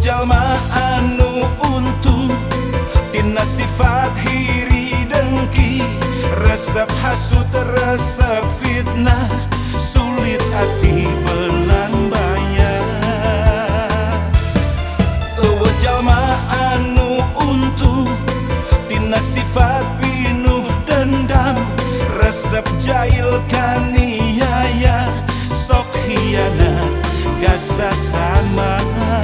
Jalma anu untung tina sifat hiri dengki, resep hasut, resep fitnah, sulit hati belang bayar. Euweuh jalma anu untung tina sifat pinuh dendam, resep jail kaniaya, sok hianat ka sasama.